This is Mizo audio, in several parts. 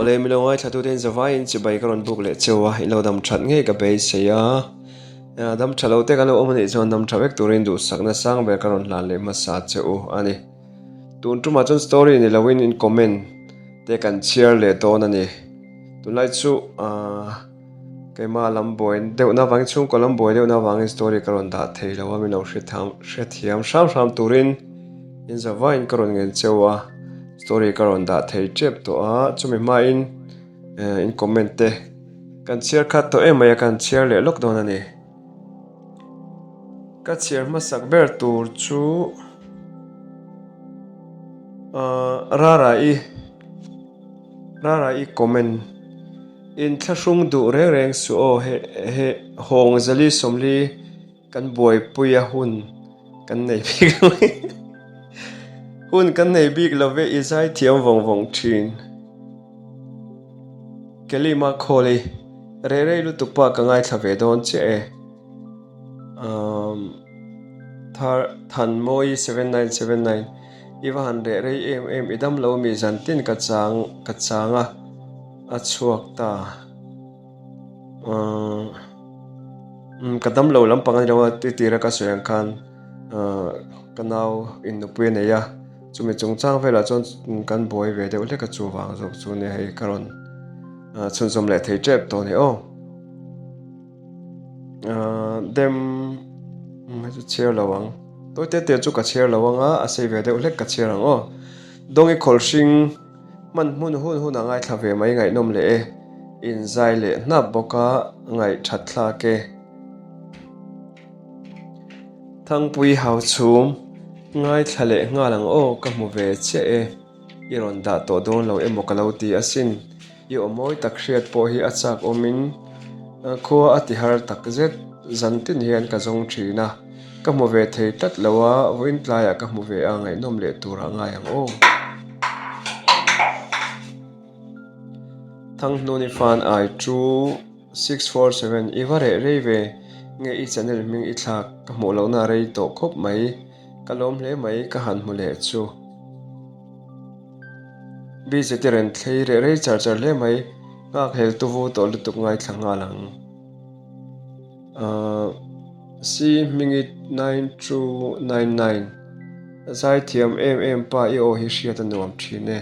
Awle milo ngaithlatute in zavaiin chibai ka rawn buk leh cheu a, in lo dam that ngei ka beisei a. Dam tha lo te kan lo awm anih chuan dam tha vek turin duhsakna sang ber ka rawn hlan leh hmasa che u a ni. Tun tumah chuan story ni loin in comment te kan chhiar leh dawn a ni. Tunlai chu ahh keimah lam buai deuhna avangin chhungkaw lam buai deuhna avangin story ka rawn dah thei lo a min lo hrethiam hram hram turin in zavaiin ka rawn ngen cheu a story ka rawn dah thei tep tawh a chumi hmain in comment te kan chhiar khat tawh em mai a kan chhiar leh lawk dawn a ni. Ka chhiar hmasak ber tur chu ahh Rara-i Rara-i comment in thlahrung duh reng reng suh aw he he hawng zali sawmli kan buaipui a hun kan nei bik lo hun kan nei bik lo ve i zai thiam vawng vawng thin. Kelima khawl i reh rei lutuk pa ka ngaithla ve dawn chiah e. Umm Thar Thanmawi 7979 i va han reh rei em em i dam lo mi zan tin ka chang ka chang a a chhuak ta. Umm ka dam lo lampang a ni lo a ti tira ka sawi ang khan ahh ka nau in nupui a nei a. Chumi chungchang velah chuan kan buai ve deuh hlek a chuvang zawk chu nia hei ka rawn chhunzawm leh thei tep tawh a ni aw. Dem hei chu chhiar lo ang tawi te te chu ka chhiar lo ang a a sei ve deuh hlek ka chhiar ang aw. Dawngi khawlhring hman hmun hun hun a ngaithla ve mai ngaihnawm leh e inzai leh hnap bawk a ngaihthat thlak e. Thangpui hau chhum ngaithla leh nghal ang aw ka hmu ve chiah e, i rawn dah tawh dawn lo emaw ka lo ti asin, i aw mawi tak hriat pawh hi a chak awmin khua a ti har tak zet, zan tin hian ka zawng thin a, ka hmu ve thei tlat lo a, vawiin tlaiah ka hmu ve a ngaihnawm leh turah ngai ang aw. Thanghnuni fan ai chu. 647 I va reh rei ve nge i channel hming i thlak ka hmuh lohna a rei tawh khawp mai ka lawm hle mai ka han hmu leh chu. BZT ren thlei reh rei char char hle mai nghak hel tu vu tawh lutuk ngaithla nghal ang. Ahh C hmingi 9299 Zaithiam em em pa i aw hi hriat a nuam thin e.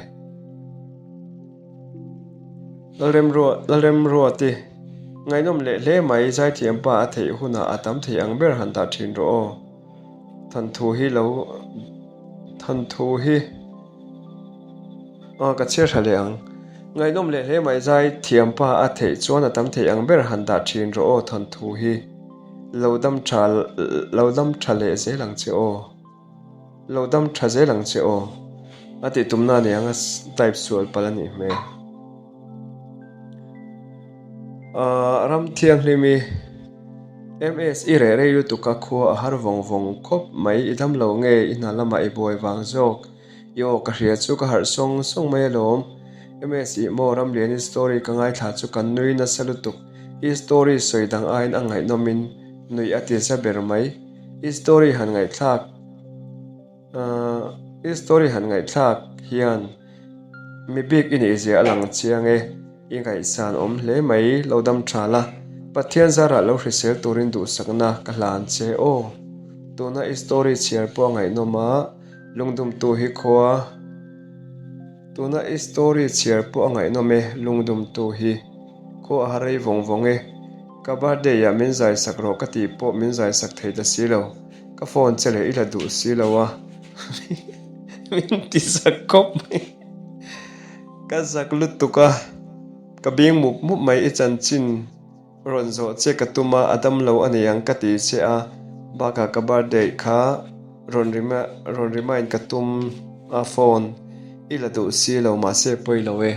Lalremruati, Ngaihnawm leh hle mai, zaithiam pa a theih hunah a tam thei ang ber han dah thin rawh aw. Thanthu hi lo Thanthu hi aw ka chhiar tha leh ang. Ngaihnawm leh hle mai, zaithiam pa a theih chuan a tam thei ang ber han dah thin rawh aw Thanthu hi lo dam tha lo dam tha leh zel ang che aw. Lo dam tha zel ang che aw. A tih tumna a ni ang a type sual palh a nih hmel. Ahh ram thianghlim i MS i reh rei lutuk a khua a har vawng vawng khawp mai i dam lo nge i hna lamah i buai vang zawk i aw ka hria chu ka harh sawng sawng mai alawm MS ih maw Ramliani story ka ngaithla chu ka nui nasa lutuk i story sawi dang aiin a ngaihnawmin nuih a ti za ber mai. I story han ngaihthlak I story han ngaihthlak hian mi bik i nih zia a lang chiang e, i ngaihsan awm hle mai lo dam tha la, Pathian zarah lo hrisel turin duhsakna ka hlan che aw. Tuna i story chhiar pawh a ngaihnawm a, lungdumtu hi khua Tuna i story chhiar pawh a ngaihnawm e, lungdumtu hi khua a rei vawng vawng e. Ka birthday ah min zai sak rawh ka tih pawh min zai sak thei ta si lo, ka phone che leh i la duh si lo a, min ti zak khawp mai, ka zak lutuk a, ka bing mup mup mai i chanchin rawn zawh che ka tum a, a dam lo a ni ang ka ti che a, bakah ka birthday kha. Rawn rawn remind ka tum a phone i la duh si lo mahse pawi lo e.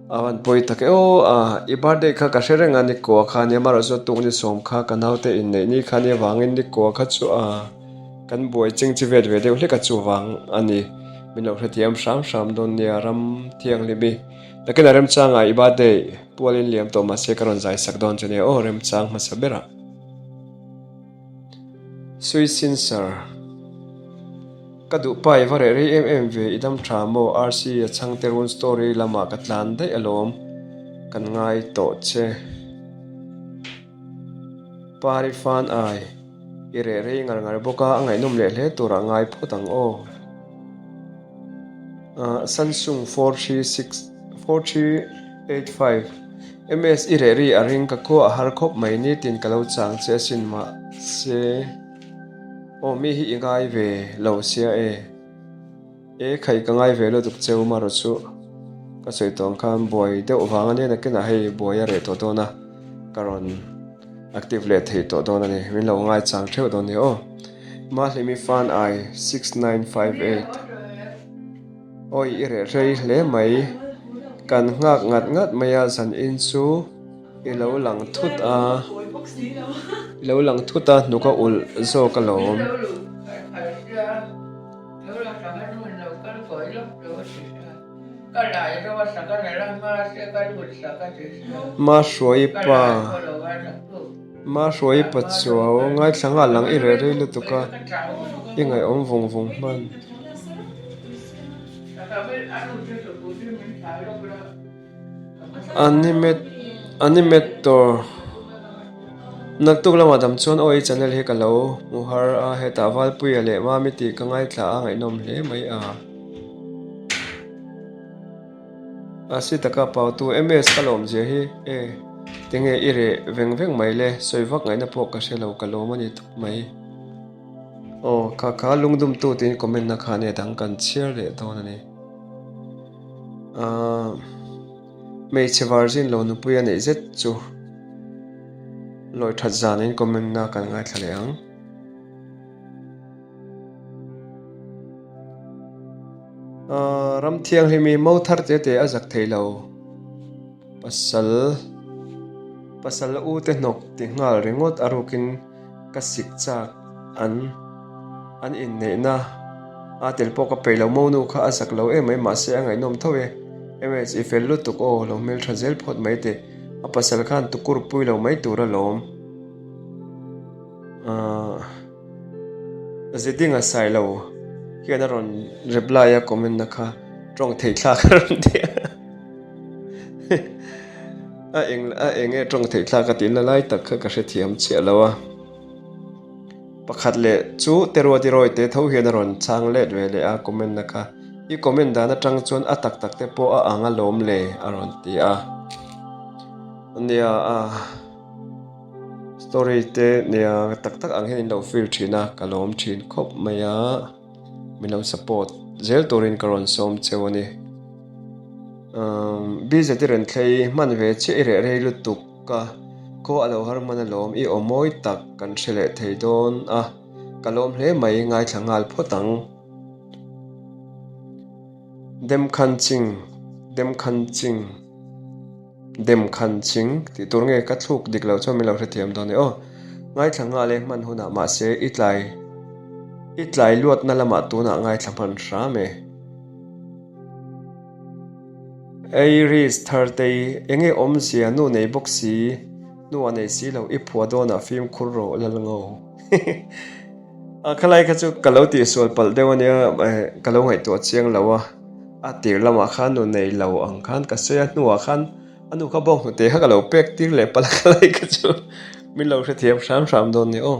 A van pawi tak e aw a i birthday kha ka hre reng a Nikua kha nia amaherawhchu chu tuk ni sawm kha ka naute inneih ni kha nia vangin Nikua kha chu a kan buai ching chi vet ve deuh hlek a chuvang a ni. Min lo hrethiam hram hram dawn nia ram thianghlim i. Nakin a remchangah i birthday pualin liam tawh mahse ka rawn zai sak dawn chu nia aw remchang hmasa berah. Sui Sinsar. Ka duh pa i va reh rei em em ve, i dam tha maw? RC a chhangte run story lamah ka tlan daih alawm, kan ngai tawh che. Pari fan ai, i reh rei ngar ngar bawk a, a ngaihnawm leh hle turah ngai phawt ang aw. Samsung 436 4385 MS i reh ri a ring ka khua a har khawp mai nitin ka lo chang che asin mahse aw mi hi i ngai ve lo sia e e khai ka ngai ve lutuk cheu marawh chu ka sawi tawh ang khan buai deuh vang ania nakinah hei buai a reh tawh dawn a ka rawn Active leh thei tawh dawn a ni. Min lo ngaichang theuh dawn nia aw. Mahlimi fan ai 6958 Awi i reh rei hle mai. Kan nghak ngat ngat mai a zan in chu i lo lang thut a. I lo lang thut a hnuk a ulh zawk alawm. Mahruai pa Mahruai pa chuau ngaithla nghal ang i reh rei lutuk a i ngaihawm vung vung hman. Animator Naktuk lamah dam chuan aw i channel hi ka lo hmu har a hetah Valpuia leh Mami tih ka ngaithla a ngaihnawm hle mai a. A si taka pautu MS ka lawm zia hi e tinge i reh veng veng mai le sawi vak ngaihna pawh ka hre lo ka lawm a ni tawp mai. Aw kha kha lungdumtu tiin comment na kha ania dang kan chhiar leh dawn a ni. Ahh hmeichhe virgin lo nupui a neih zet chu lawi that zan in comment na kan ngaithla leh ang. Ahh ram thianghlim hi mo thar te te a zak thei lo pasal pasal u te hnawk ti nghal ringawt a rukin ka sik chak an an inneihna a tel pawh ka peih lo mo nu kha a zak lo em mai mahse a ngaihnawm tho e ms i fel lutuk aw lo hmeltha zel phawt mai teh a pasal khan tukur pui lo mai tur alawm ahh. Zedinga Sailo hian a rawn reply a comment na kha tawng theih thlak a rawn ti a a eng a eng nge tawng theih thlak a tih na lai tak kha ka hrethiam chiah lo a pakhat leh chu Teruati Rawite tho hian a rawn chhang let ve leh a comment na kha i comment dan atang chuan a tak tak te pawh a ang alawm le a rawn ti a nia a. Story te nia tak tak ang hian in lo feel thin a ka lawm thin khawp mai a min lo support zel turin ka rawn sawm cheu a ni umm bz i rawn thlei hman ve chiah i reh rei lutuk a khaw a lo har hman alawm i aw mawi tak kan hre leh thei dawn a ka lawm hle mai ngaithla nghal phawt ang. Demkhanching Demkhanching. Dem khan ching tih tur nge ka thluk dik loh chuan min lo hrethiam dawn e aw. Ngaithla nghal e hman hunah mahse i tlai i tlai luatna lamah tunah ngaithla hman hram e. Iris Thartei enge awmzia nu nei bawk si nu a nei si lo i phua dawnah fimkhur rawh lal ngo. A khalai kha chu ka lo tihsual palh deuh ania ka lo ngaihtuah chiang lo a a tir lamah khan nu nei lo ang khan ka sawi a hnuah khan a nu kha bawng hnute kha ka lo pek tir leh palh a khalai kha chu min lo hrethiam hram hram dawn ni aw.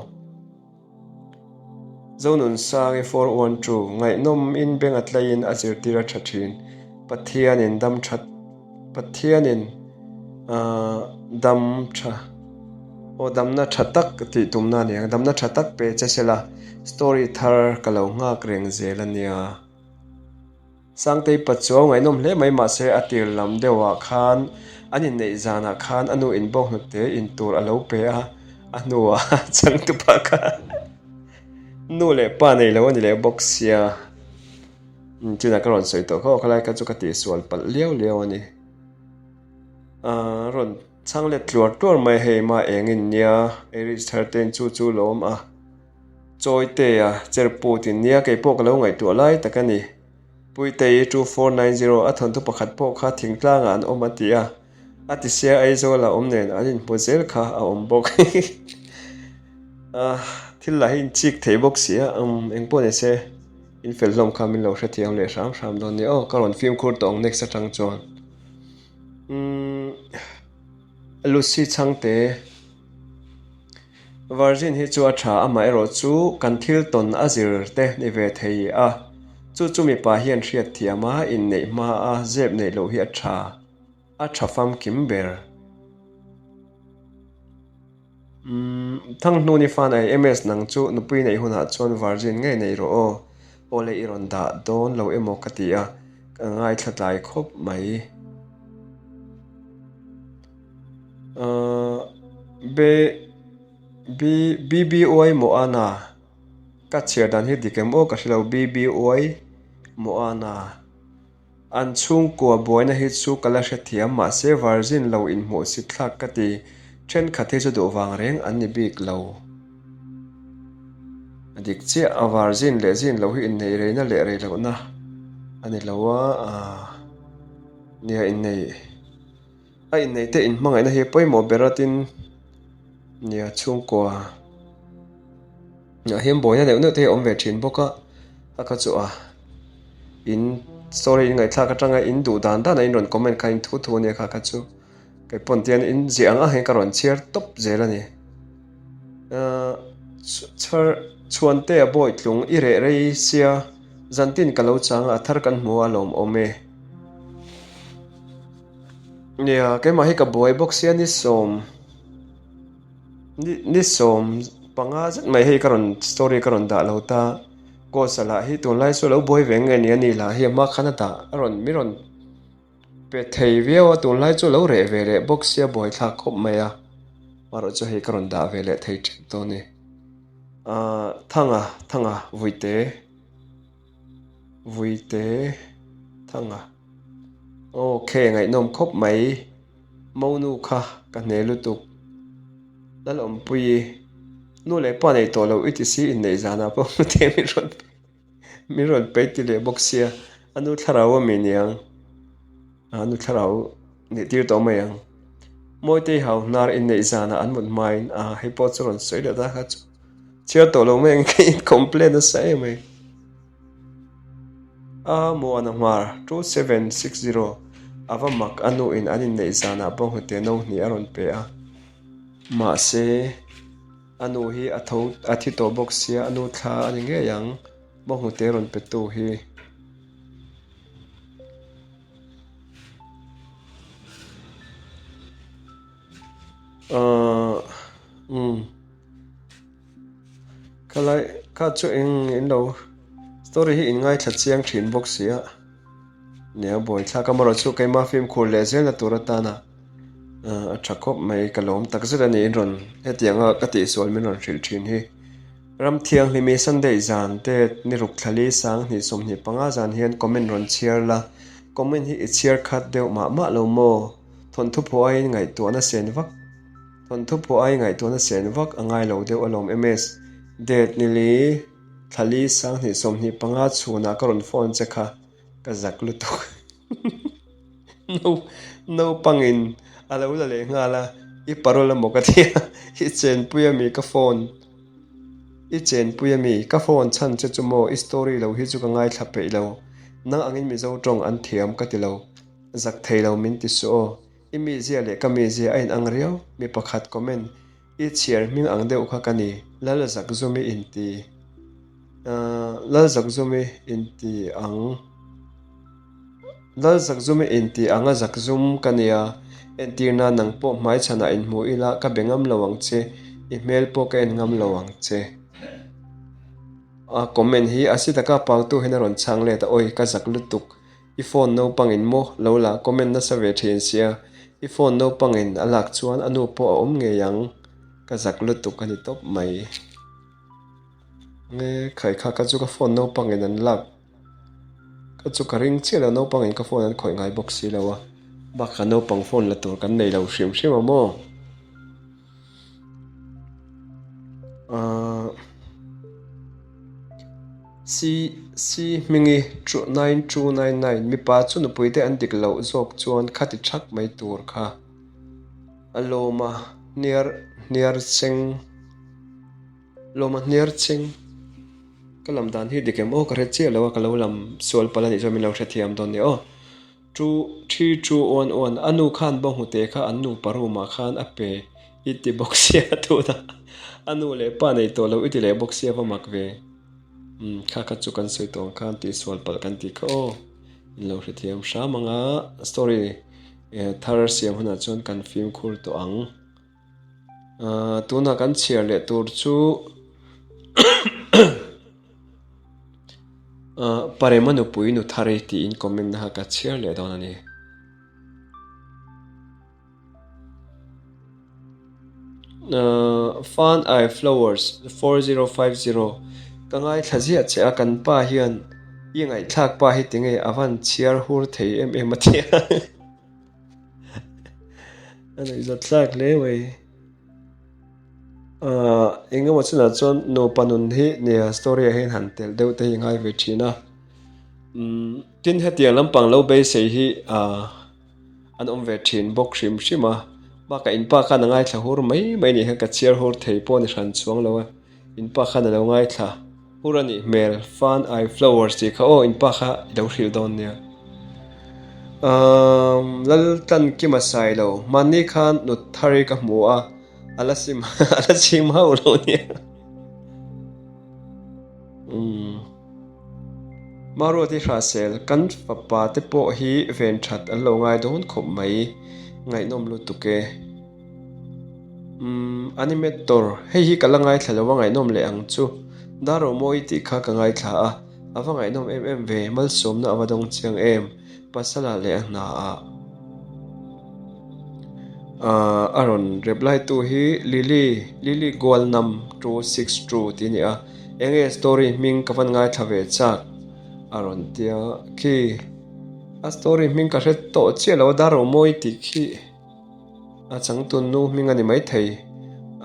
Zonunsangi 412 ngaihnawm in beng a tlaiin a zirtir a tha thin Pathianin dam that Pathianin dam tha aw damna tha tak tih tumna a ni ang damna tha tak pe che sela story thar ka lo nghak reng zel a nia. Sangtei Pachuau ngaihnawm hle mai mahse a tir lam deuhah khan an inneih zanah khan a nu in bawk hnute in tur a lo pe a a hnuah changtupa kha nu leh pa nei lo a ni leh bawk sia. China ka rawn sawi tawh kha aw khalai kha chu ka tihsual palh liau liau a ni. Aaa rawn chhang let tluar tluar mai hei ma engin nia Aries thar ten chu chu lawm a Chawite a cher put in nia kei pawh ka lo ngaihtuah lai tak a ni. Puitei 2490 a thawnthu pakhat pawh kha thingtlangah an awm a ti a, a ti sia Aizawl a awm nen an inhmu zel kha a awm bawk. Aaa thil lah hi inchik thei bawk si a, umm engpawh ni se. In fel hlawm kha min lo hrethiam leh hram hram dawn nia aw, ka rawn fimkhur tawh ang next atang chuan. Umm Lucy chhangte Virgin hi chu a tha amaherawh chu kan thil tawn a zir te ni ve thei a, chu chu mipa hian hriatthiam a inneih hma a zep neih loh hi a tha, a tha famkim ber. Umm, Thanghnun i fan ai MS nang chu nupui neih hunah chuan virgin ngei nei rawh aw. Awle i rawn dah dawn lo emaw ka ti a, ka ngaithla tlai khawp mai. Ahh, Be, Bi, BBY Moana, ka chhiar dan hi dik em aw ka hre lo, BBY Moana. An chhungkua buaina hi chu ka la hrethiam mahse virgin lo inhmuh sit thlak ka ti. Thenkhat hi chu duh vang reng an ni bik lo. A dik chiah a virgin leh zin lo hi innei reina leh rei lohna a ni lo a, nia innei a innei te inhmangaihna hi pawimawh ber a tin nia chhungkua. Ah hian buaina neuh neuh te hi a awm ve thin bawk a a kha chu a in story in ngaihthlak atanga in duh dan dan a in rawn comment kha in thu thu ania kha kha chu kei pawn tian in ziah ang ang hian ka rawn chhiar tawp zel a ni ahh chhar chhuante a bawi tlung i reh rei sia zantin ka lo chang a a thar kan hmu a lawm awm e nia keimah hi ka buai bawk sia ni sawm. Ni 15 zet mai hei ka rawn story ka rawn dah lo ta Ghost a lah hi tunlai chu a lo buai ve nge ni a ni lah hi a hma khan a dah a rawn mi rawn pe thei viau a tunlai chu a lo reh ve leh bawk sia buai thlak khawp mai a marawh chu hei ka rawn dah ve leh thei tep dawn a ni ahh Thanga Thanga Vuite Vuite Thanga okay ngaihnawm khawp mai. Monu kha ka hne lutuk. Lalawmpuii, Nu leh pa nei tawh lo i ti si inneih zanah pawh hnute min rawn min rawn pei ti leh bawk sia, a nu thlarau a mi niang, a nu thlarau nih tir tawh mai ang. Mawitei hau hnar inneih zanah an mut hmain a hei pawh chu rawn sawi leh ta kha chu chhiar tawh lo mai ang ka in complain nasa em mai. A Muana Hmar, 2760, a va mak a nuin an inneih zanah bawnghnute no hnih a rawn pe a. Mahse, a nu hi a tho a thi tawh bawk sia, a nu thla a ni ngei ang, bawnghnute rawn petu hi. Ahh umm. Khalai kha chu eng in lo story hi in ngaithla chiang thin bawk si a nia buaithlak amarawh chu keima fimkhur leh zelna tur atana ah a tha khawp mai ka lawm tak zet a ni in rawn hetianga ka tihsual min rawn hrilh thin hi ram thianghlimi Sunday zan te ni ruk thlali 20 25 zan hian comment rawn chhiar la comment hi i chhiar khat deuh mah mah lo maw thawnthu pawh aiin ngaihtuahna sen vak. Thawnthu pawh ai ngaihtuahna sen vak a ngai lo deuh alawm MS. Date nili thlali 20 25 chhunah ka rawn phone che kha ka zak lutuk. Naupangin a lo la leh nghal a, i parole amaw ka ti a, i chenpui ami ka phone i chenpui ami ka phone chhan che chu maw i story lo hi chu ka ngaithla peih lo, nang angin Mizo tawng an thiam ka ti lo, zak thei lo min ti suh aw. I mizia leh ka mizia a inang riau, mi pakhat comment, I chhiar hming ang deuh kha ka ni, Lalzakzumi inti, Lalzakzumi inti ang, Lalzakzumi inti anga zakzum ka nia, entirna nang pawh hmaichhanah inhmu ila ka be ngam lo ang che, i hmel pawh ka en ngam lo ang che. A comment hi a si taka pautu hian a rawn chhang let a, awi ka zak lutuk. I phone naupangin maw lo la comment nasa ve thin sia, i phone naupangin a lak chuan a nu pawh a awm ngei ang, ka zak lutuk a ni tawp mai. Nge khai kha ka chu ka phone naupangin an lak ka chu ka ring chiah lo naupangin ka phone an khawih ngai bawk si lo a, bakah naupang phone la tur kan nei lo hrim hrim a maw. Ahh C C hmingi 9299 mipa chu nupui te an dik loh zawk chuan khati thak mai tur kha a lawm a hniar hniar cheng lawm a hniar cheng. Ka lam dan hi dik em aw ka hre chiah lo a, ka lo lam sual palh a nih chuan min lo hrethiam dawn nia aw. Two three two one one a nu khan bawnghnute kha an nupa room ah khan a pe i ti bawk sia tunah a nu leh pa nei tawh lo i ti leh bawk sia va mak ve. Umm kha kha chu kan sawi tawh ang khan tihsual palh kan tih kha aw. In lo hrethiam hram ang a story thar siam hunah chuan kan fimkhur tawh ang. Ahh tunah kan chhiar leh tur chu ahh Parema nupui nu thar i tiin comment na kha ka chhiar leh dawn a ni. Ahh Fan I flowers 4050 ka ngaithla ziah che a kan pa hian i ngaihthlak pa hi tinge a van chhiar hur thei em em a tia. A nuihzat thlak hle mai. Ahh eng emaw chunah chuan nupa nun hi nia story ah hian han telh deuh te hi ngai ve thin a. Umm tin hetiang lampang lo beisei hi ahh an awm ve thin bawk hrim hrim a. Bakah inpa khan a ngaithla hur mai mai nih kha ka chhiar hur thei pawh a ni hran chuang lo a. Inpa khan a lo ngaithla. Hur a nih hmel, Fan I Flowers tih kha aw inpa kha i lo hrilh dawn nia. Umm Laltan Kima sai lo, hmanni khan nut thar hi ka hmu a, a la sim a la sim hauh lo nia. Umm Maruati Hrahsel, kan fapa te pawh hi ven that an lo ngai dawn khawp mai, ngaihnawm lutuk e. Umm Animator, hei hi ka la ngaithla lo a ngaihnawm leh ang chu. Darromawi tih kha ka ngaithla a, a va ngaihnawm em em ve, malsawmna a va dawng chiang em, pasala leh a hna ah. Ahh a rawn reply tu hi Lily, Lily Gualnam 262 tih a ni a, enge story hming ka van ngaithla ve chak a rawn tia khi. A story hming ka hre tawh chiah lo a, Darromawi tih khi. A changtun nu hming a ni maithei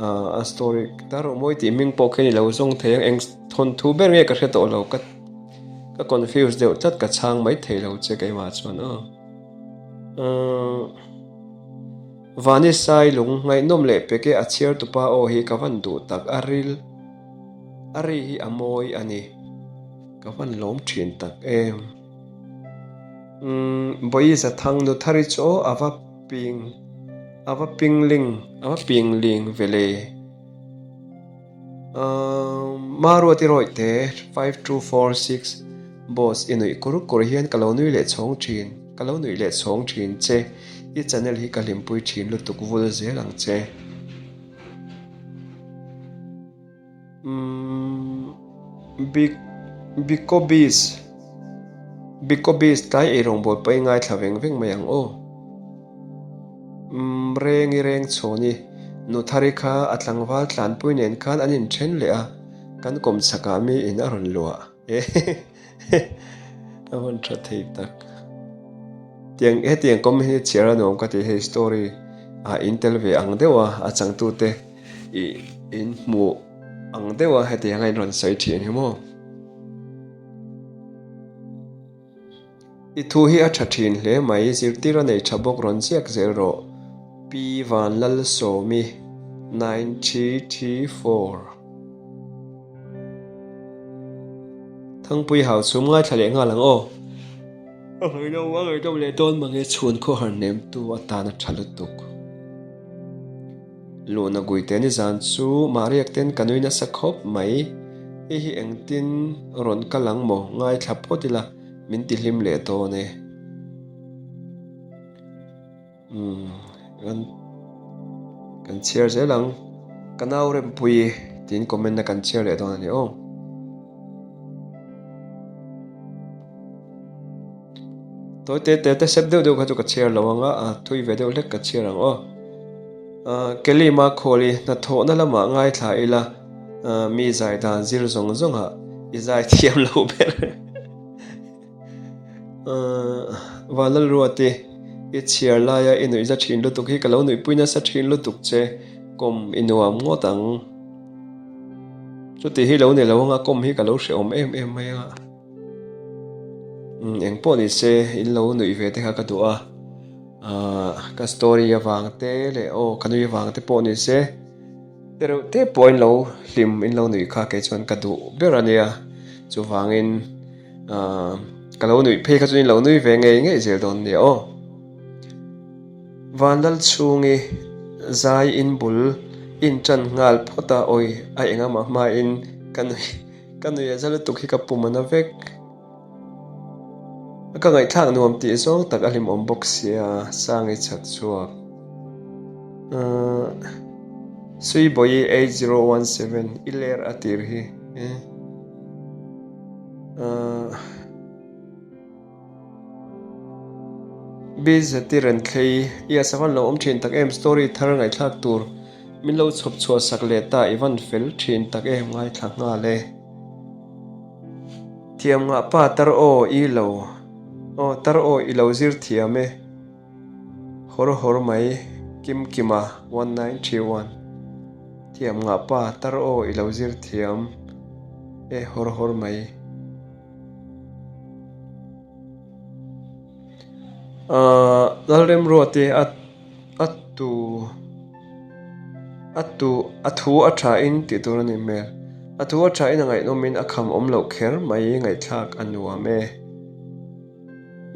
ah a story Darromawi tih hming pawh khi a ni lo zawng thei ang eng thawnthu ber nge ka hre tawh lo ka ka confuse deuh tlat ka chhang maithei lo che keimah chuan aw ahh Vani sai lung ngaihnawm leh pek e a chhiar tupa aw hi ka van duh tak a ril a ri hi a mawi a ni ka van lawm thin tak em. Umm Bawi Zathang nu thari chu aw a va ping a va ping ling a va ping ling ve le. Umm Maruati Rawihte 5246 Boss i nuih kur kur hian ka lo nui leh chhawng thin ka lo nuih leh chhawng thin che i channel hi ka hlimpui thin lutuk vul zel ang che. Umm Bik Bikobis Bikobis tlai ei rawngbâwl pawh i ngaithla veng veng mai ang aw. Umm Rengi Rengchhawni Nuthari kha a tlangval tlanpui nen khan an inṭhen leh a, kan kawm chhakah mi in a rawn luah. A hmun tha thei tak. Tiang hetiang kawm hi chhiar a nuam ka ti hei story ah in tel ve ang deuh a a changtute ih in hmuh ang deuh a hetiang a in rawn sawi thin hi maw. I thu hi a tha thin hle mai, zirtir a nei tha bawk rawn ziak zel rawh. Pi Vanlalsawmi 9334. Thangpui hau chhum ngaithla leh nghal ang aw. A ngaihno a ngaihno leh dawn mange chhun khawhar hnemtu atan a tha lutuk. Luhna guite nizan chu Mahriak ten ka nui nasa khawp mai. Hei hi engtin rawn kal ang maw ngaithla phawt ila min ti hlim leh dawn e. Umm kan kan chhiar zel ang. Ka nau Rempuii tiin comment na kan chhiar leh dawn a ni aw. Tawi te te te sep deuh deuh kha chu ka chhiar lo ang a, a thui ve deuh hlek ka chhiar ang aw. Ahh Kelima Khawli hnathawhna lamah ngaithla ila mi zai dan zir zawng zawngah i zai thiam lo ber. Ahh Vanlalruati i chhiar laia i nuihza thin lutuk hi ka lo nuihpui nasa thin lutuk che kawm i nuam ngawt ang. Chuti hi lo ni lo anga kawm hi ka lo hrehawm em em mai a. Umm eng pawh ni se in lo nuih ve te kha ka duh a ahh ka story avang te leh aw ka nui avang te pawh ni se te reuh te pawh in lo hlim in lo nuih kha kei chuan ka duh ber a nia. Chuvangin ka lo nuih phei kha chuan in lo nui ve ngei ngei zel dawn nia aw. Vanlalchhungi zai in bul in tan nghal phawt a, awi a engah mah hmain ka nui ka nui a za lutuk hi ka pum a na vek. Ka ngaihthlak nuam tih zawng tak a hlimawm bawk sia, Sangi chhak chhuak. Suibawi 8017 i ler a tir hi. BZ Renthlei i a savan lo awm thin tak em story thar ngaihthlak tur min lo chhawp chhuah sak leh ta i van fel thin tak em ngaithla nghal e. Thiam ngah pa tar aw i lo aw tar aw i lo zir thiam e hawr hawr mai Kimkima 1931 Thiam ngah pa tar aw i lo zir thiam e hawr hawr mai. Ahh Lalremruate a a tu a tu a thu a tha in tih tur a nih hmel a thu a tha in a ngaihnawm in a kham awm loh kher mai ngaihthlak a nuam e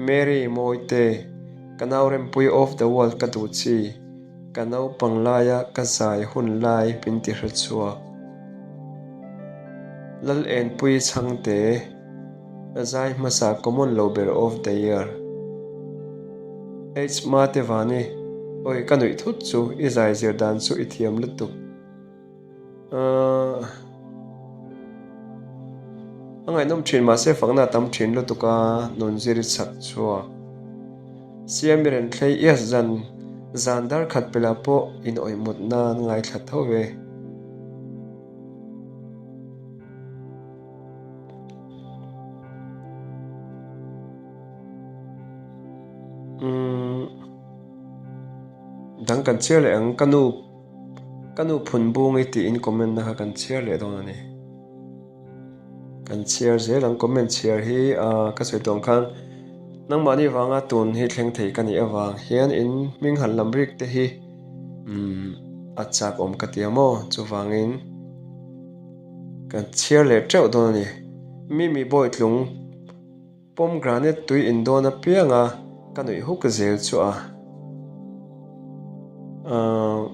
Mary Mawite ka nau rempui of the world ka duh chi. Ka naupang laia ka zai hun lai min ti hre chhuak. Lal Enpui Chhangte, zai hmasa common lo ber of the year. H Mate Vani, Oi ka nuih thut chu i zai zir dan chu i thiam lutuk. Ahh a ngaihnawm thin mahse fakna a tam thin lutuk a nun zir i chak chhuak. Siami Renthlei ias zan zan dar khat pelah pawh in awih mut nan ngaithla tho ve. Umm dang kan chhiar leh ang ka nu Ka nu phun bung i tiin comment na kha kan chhiar leh dawn a ni. Kan chhiar zel ang comment chhiar hi ah ka sawi tawh ang khan nangmahni vanga tun hi thleng thei ka nih avang hian in hming han lam rik te hi umm a chak awm ka ti a maw chuvangin kan chhiar leh teuh dawn a ni. Mimi Bawitlung. Pomegranate tui in dawn apiang a, ka nuih huk zel chu a. Ahh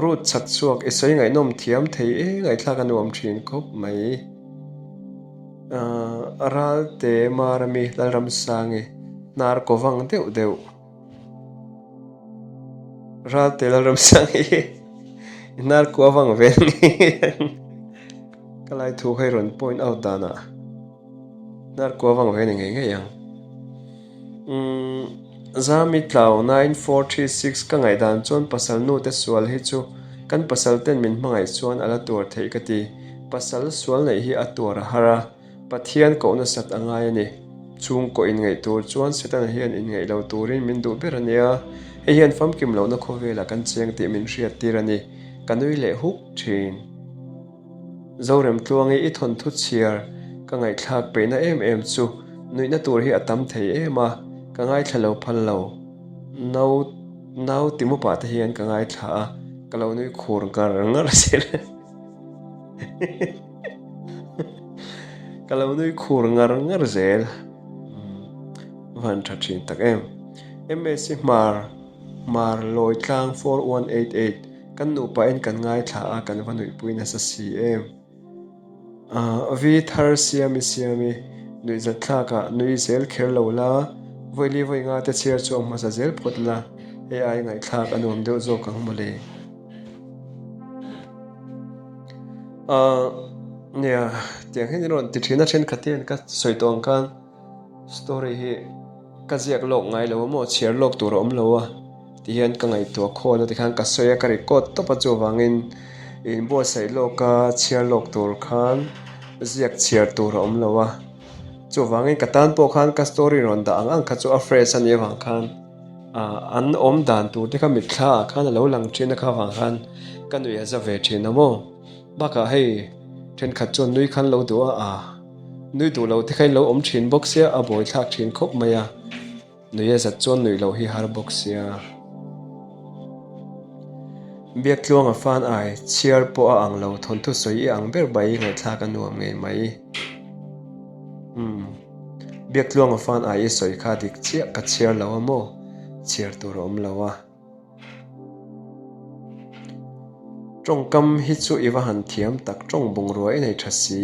root chak chhuak i sawi ngaihnawm thiam thei e ngaihthlak a nuam thin khawp mai. Ahh Ralte Marami Lalramsangi hnar kaw vang deuh deuh. Ralte Lalramsangi i hnar kaw vang vel ngei ka lai thu kha i rawn point out danah. Hnar kua vang ve ni ngei ngei ang. Umm Zami tlau 9436 ka ngaihdan chuan pasal nu te sual hi chu kan pasal ten min hmangaih chuan a la tuar theih ka ti. Pasal sual neih hi a tuar a har a, Pathian koh nasat a ngai a ni. Chhungkaw inngaih tur chuan Setana hian inngaih lo turin min duh ber a nia. Hei hian famkim lohna khawvelah kan cheng tih min hriattir a ni. Ka nui leh huk thin. Zoremtluangi i thawnthu chhiar ka ngaihthlak peihna em em chu nuihna tur hi a tam thei em a, ka ngaithla lo phal lo. Nau nau ti mupah te hian ka ngaithla a, ka lo nui khur ngar ngar zel. Ka lo nui khur ngar ngar zel. Van tha thin tak em. MSc Hmar Hmar Lawitlang 4188. Kan nupa in kan ngaithla a, kan va nuihpui nasa si em. Ahh vi thar siami siami nuihzat thlak ah nui zel kher lo la, vawi li vawi nga te chhiar chu a hmasa zel phawt la, hei ai ngaihthlak a nuam deuh zawk ang mawle. Ahh nia tiang hian in rawn ti thin a thenkhat hian ka sawi tawh ang khan story hi ka ziak lawk ngai lo a maw chhiar lawk tur a awm lo a. Ti hian ka ngaihtuah khawn a tikhan ka sawi a ka record tawp a chuvangin inbuatsaih lawk a chhiar lawk tur khan ziak chhiar tur a awm lo a chuvangin ka tan pawh khan ka story rawn dah ang ang kha chu a fresh a nih avang khan ah an awm dan tur te kha mitthla ah khan a lo lang thin a kha avang khan ka nuih a za ve thin a maw bakah hei thenkhat chuan nui khan lo duh a ah nui duh lo te kha in lo awm thin bawk sia a buaithlak thin khawp mai a. Nui a zat chuan nuih loh hi har bawk sia. Biaktluanga fan ai chhiar pawh a ang lo thawnthu sawi i ang ber mai ngaihthlak a nuam ngei mai. Biaktluanga fan ai i sawi kha dik chiah ka chhiar lo a maw? Chhiar tur a awm lo a. Tawngkam hi chu i va han thiam tak tawng bungrua i nei tha si,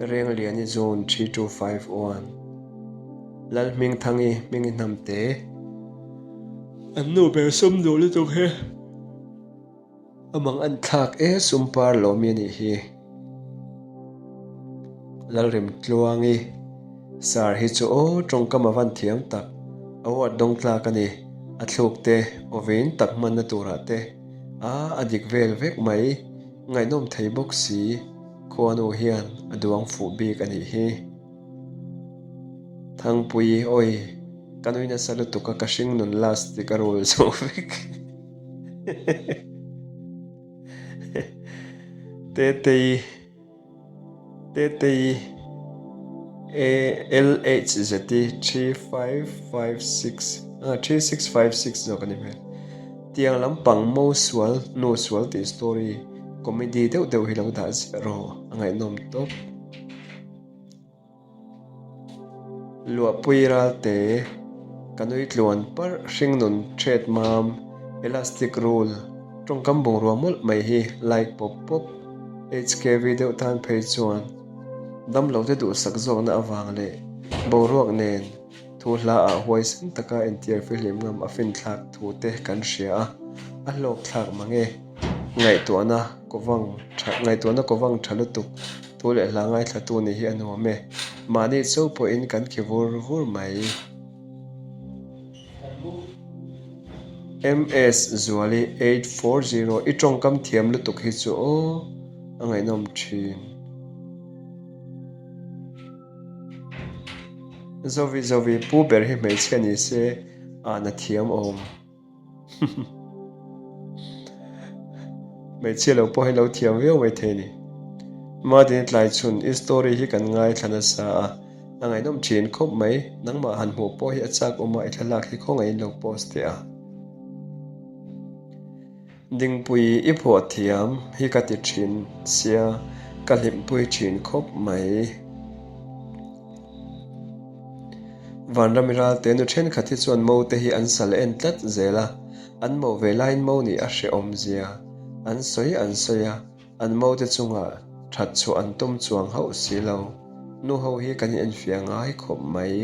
Rengliani June 3251. Lalhmingthangi hming i hnam te. An nu ber sum duh lutuk hi. A mang an thlak e sum par lo mi anih hi. Lalremtluangi Sir hi chu aw tawngkam a van thiam tak, award dawng tlak a ni, a thluk te aw vein tak hmanna turah te a a dik vel vek mai, ngaihnawm thei bawk si, khuanu hian a duang fuh bik a nih hi. Thangpui awi ka nui nasa lutuk a ka hring nun last ti ka rul zo vek. Tetei Tetei ALHZT 3556 ah 3656 zawk a ni hmel. Tiang lampang mo sual nu sual tih story comedy deuh deuh hi lo dah ziah rawh a ngaihnawm tawp. Luahpui ralte, ka nui tluan parh hringnun thret mam, elastic rule, tawngkam bungrua mawlh mai hi like pawp pawp, HKV deuh tan phei chuan damlote duhsak zawkna avang leh boruak nen Thu hla ah huaisen taka entir fihlim ngam a finthlak thu te kan hria a, a hlawk thlak mang e. Ngaihtuahna kawvang tha ngaihtuahna kawvang tha lutuk thu leh hla ngaithlatu nih hi a nuam e. Mahni chauh pawhin kan khi vur vur mai. MS Zuali 840 I tawngkam thiam lutuk hi chu aw a ngaihnawm thin. Zovi Zovi pu ber hi hmeichhia ni se ah na thiam awm. Hmeichhia lo pawh hi lo thiam viau mai thei ni. Madini tlai chhun i story hi kan ngaithla nasa a, a ngaihnawm thin khawp mai, nangmah han hmuh pawh hi a chak awm a i thlalak hi khawngaihin lo post teh a. Dingpui i phuah thiam hi ka ti thin sia ka hlimpui thin khawp mai. Vanram i ralte nu thenkhat hi chuan mo te hi an sal en tlat zel a, an mo ve laiin mo nih a hrehawm zia an sawi an sawi a, an mo te chungah that chhuah an tum chuang hauh si lo. Nu ho hi kan inenfiah ngai khawp mai.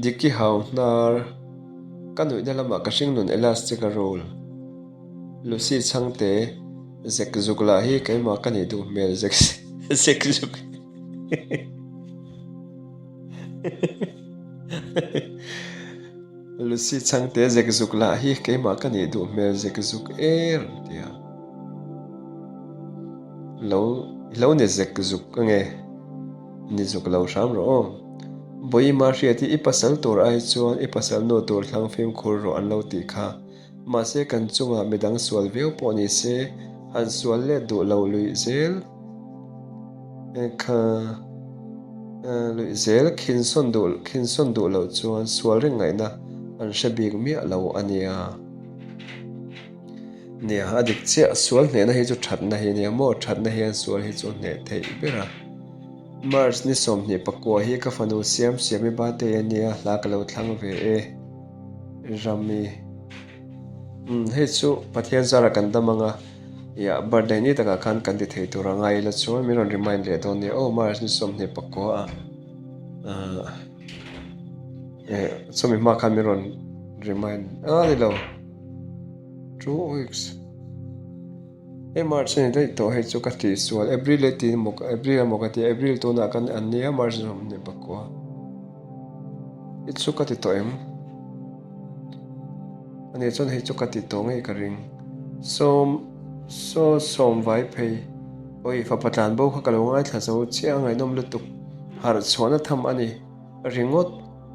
Diki hau hnar ka nuihna lamah ka hringnun elastic a roll. Lucy chhangte zek zuk lah hi keimah ka nih duh hmel zek zek zuk. Lucy chhangte zek zuk lah hi keimah ka nih duh hmel zek zuk e rawn ti a. Lo i lo ni zek zuk ange, ni zuk lo hram rawh aw. Bawihma hriat hi i pasal tur ai chuan i pasal nu tur thlang fimkhur rawh an lo tih kha. Mahse kan chungah midang sual viau pawh ni se, han sual let duh lo luih zel kha luih zel khinsawn duh khinsawn duh loh chuan sual reng ngaihna an hre bik miah lo a nia. Nia, a dik chiah, sual hnehna hi chu thatna hi a nia maw? Thatna hian sual hi chu a hneh theih ber a. March ni 24 hi ka fanu siam siam i birthday a nia, hla ka lo thlang ve e. Rami. Umm, hei chu Pathian zara kan dam anga, ia birthday ni takah khan kan ti thei tur a ngai ila chuan min rawn remind leh dawn nia aw March ni 24 ah. Ahh eh chumi hma khan min rawn remind a ni lo. Two weeks. Hei March a ni daih tawh hei chu ka tih sual April e tiin maw April a maw ka ti a April tunah kan an nia March zawm ni bakua. I chu ka ti tawh em? Ani chuan hei chu ka ti tawh ngei ka ring. Sawm saw sawm vai phei. Oi fapa tlan bo kha ka lo ngaithla zo chiah a ngaihnawm lutuk. Harh chhuahna tham a ni. Ringawt,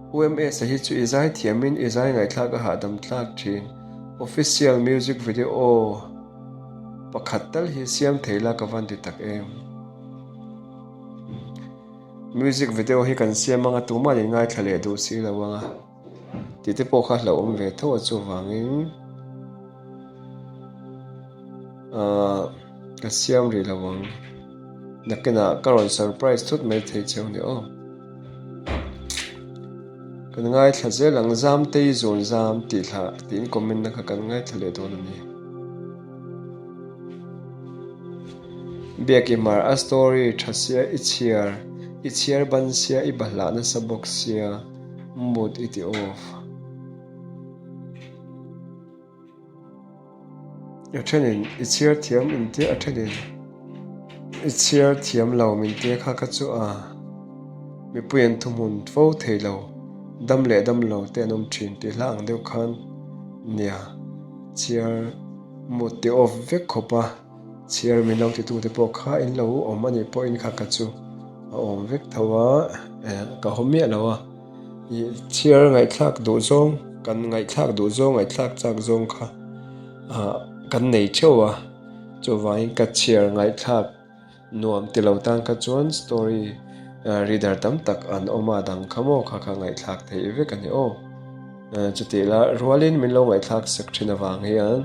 UMS-a hi chu i zai thiamin i zai ngaihthlak a hahdam tlak thin. Official music video pakhat tal hi siam thei la ka van ti tak em. Music video hi kan siam anga tumah in ngaithla leh duh si lo anga tih te pawh kha hlauhawm ve tho a chuvangin. Ahh ka siam rih lo ang. Nakinah ka rawn surprise thut mai thei cheu ni aw. Kan ngaithla zel ang Zamtei zun zam tih thla tiin comment na kha kan ngaithla leh dawn a ni. Biak i mar a story tha sia i chhiar i chhiar ban sia i bahlah nasa bawk sia mood i ti off. A thenin i chhiar thiam in tia a thenin i chhiar thiam lo min tia kha kha chu a mipui an thuhmun fo thei lo dam leh dam lo te an awm thin tih hla ang deuh khan nia chhiar mut ti off vek khawp a. Chhiar min lo titute pawh kha in lo awm a nih pawhin kha ka chu a awm vek tho a, ka haw miah lo a. Ih chhiar ngaihthlak duh zawng kan ngaihthlak duh zawng ngaihthlak chak zawng kha ah kan nei theuh a, chuvangin ka chhiar ngaihthlak nuam ti lo tan kha chuan story reader tam tak an awm a dang kha maw kha kha ngaihthlak theih vek a ni aw. Chutih lah rualin min lo ngaihthlak sak thin avang hian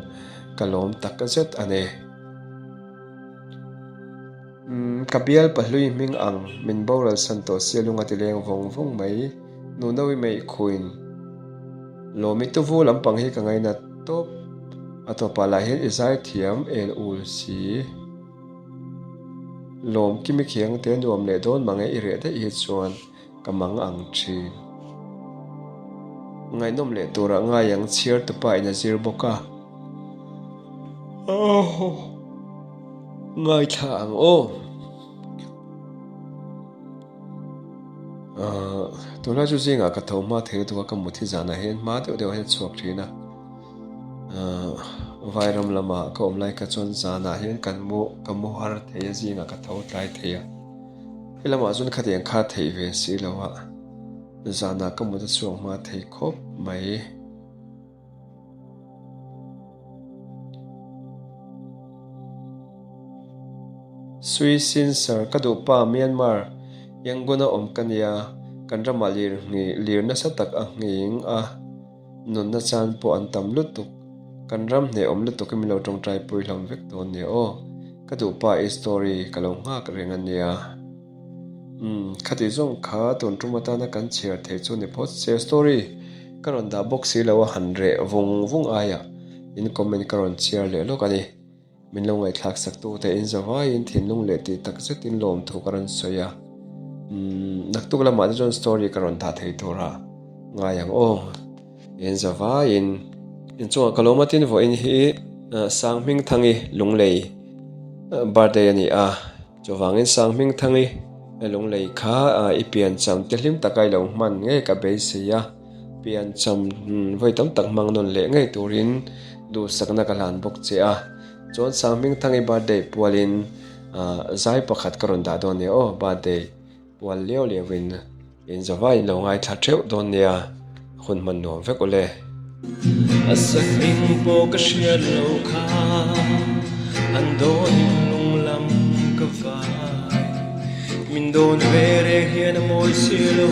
ka lawm tak zet a ni. Umm ka bial pahlui hming ang min boral san tawh sia lung a ti leng vawng vawng mai. Nuno i meih khuin lawmi tuvu lampang hi ka ngaina tawp. A tawpah lah hian i zai thiam el ul si. Lawm kimi khiang te nuam leh dawn mange i reh daih hi chuan. Ka mang ang thin. Ngaihnawm leh turah ngai ang chhiar tupa in a zir bawk a. Ngaithla ang aw. Tunlai chu zingah ka tho hma thei lutuk a, ka mut hi zanah hian hma deuh deuh hian a chhuak thin a. Vairam lamah ka awm lai kha chuan zanah hian kan mu ka mu har thei a, zingah ka tho tlai thei a. He lamah chuan khatiang kha theih ve si lo a, zanah ka mut a chhuak hma thei khawp mai. Sui Sin Sir, ka duh pa Myanmar, Yangon a awm ka nia, kan ramah lir nghih lir nasa tak a nghing a. Nunna chan pawh an tam lutuk. Kan ram hneh awm lutuk hi min lo tawngtai pui hlawm vek dawn nia aw. Ka duh pa i story ka lo nghak reng a nia. Umm khati zawng kha tun tum atana kan chhiar thei chu ni phawt se story ka rawn dah bawk si lo a han reh vung vung aiah in comment ka rawn chhiar leh lawk a ni. Min lo ngaihthlak sak tu te in zavaiin thinlung leh tih tak zetin lawmthu ka rawn sawi a. Umm naktuk lamah te chuan story ka rawn dah thei tur a ngai ang aw. In zavaiin inchungah ka lo matin vawiin hi Sanghmingthangi Lunglei birthday a ni a. Chuvangin Sanghmingthangi Lunglei kha i piancham te hlim taka i lo hman ngei ka beisei a. Piancham vawi tam tak hmang nawn leh ngei turin duhsakna ka hlan bawk che a. Chuan Sanghmingthangi birthday pualin zai pakhat ka rawn dah dawn nia aw, birthday pual liau liauin in zavai in lo ngaithla theuh dawn nia, hun hman nuam vek ule. A sakhming pawh ka hriat lo kha an dawnin lung lam ka vai. Min dawn ve reng hian a mawi si lo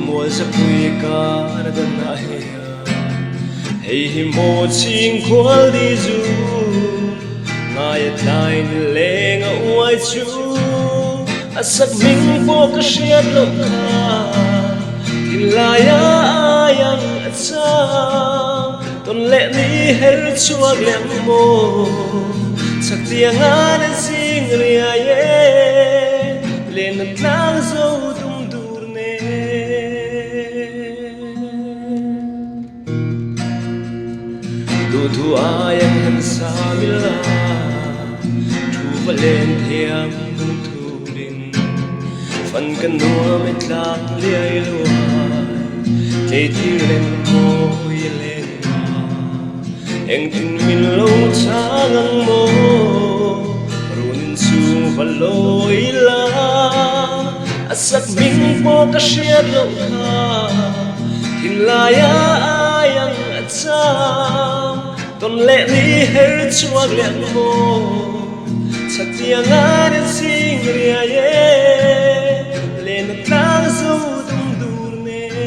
mual zapui kar a dan ah hian hei hi maw chhing khual di zu ngai a tlai ni leng a uai chu a sak hming pawh ka hriat loh kha thinlai a aiang a chang tawn leh ni her chhuak leh ang maw chhaktiang a na zing riai e len a tlang zo dum dur nen. Duhthu aiang han sa mila thu va len thiam lungthulin fan ka nuam e tlang liai luai tleitir leng mawi a leng a engtin min lo chhang ang maw runin chung va lawi la a sak hming pawh ka hriat loh kha thinlai a aiang a cham tawn leh ni her chhuak leh ang maw chhaktiang a nen zing riai e len a tlang zo dum dur nen.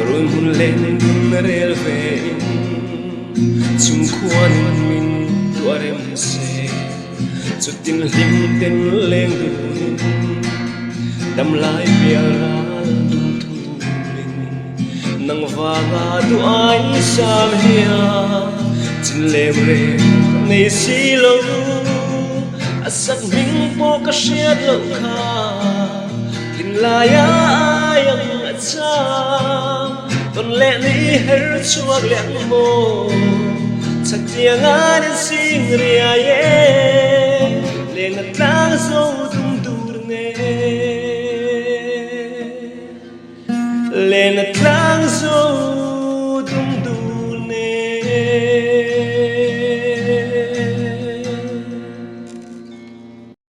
Run hun len dun rel ve in Chhungkhuanin min tuah rem se Chutin hlim ten leng dunin Damlai pial ral dum thulin Nang vanga duh ai sam hian Chin lem reng ka nei si lo A sak hming pawh ka hriat loh kha Thinlaia ai ang a cham Tawn leh ni her chhuak leh ang maw Chhaktiang an in sing riai e Leng a tlang zo dum dur nge Leng a tlang.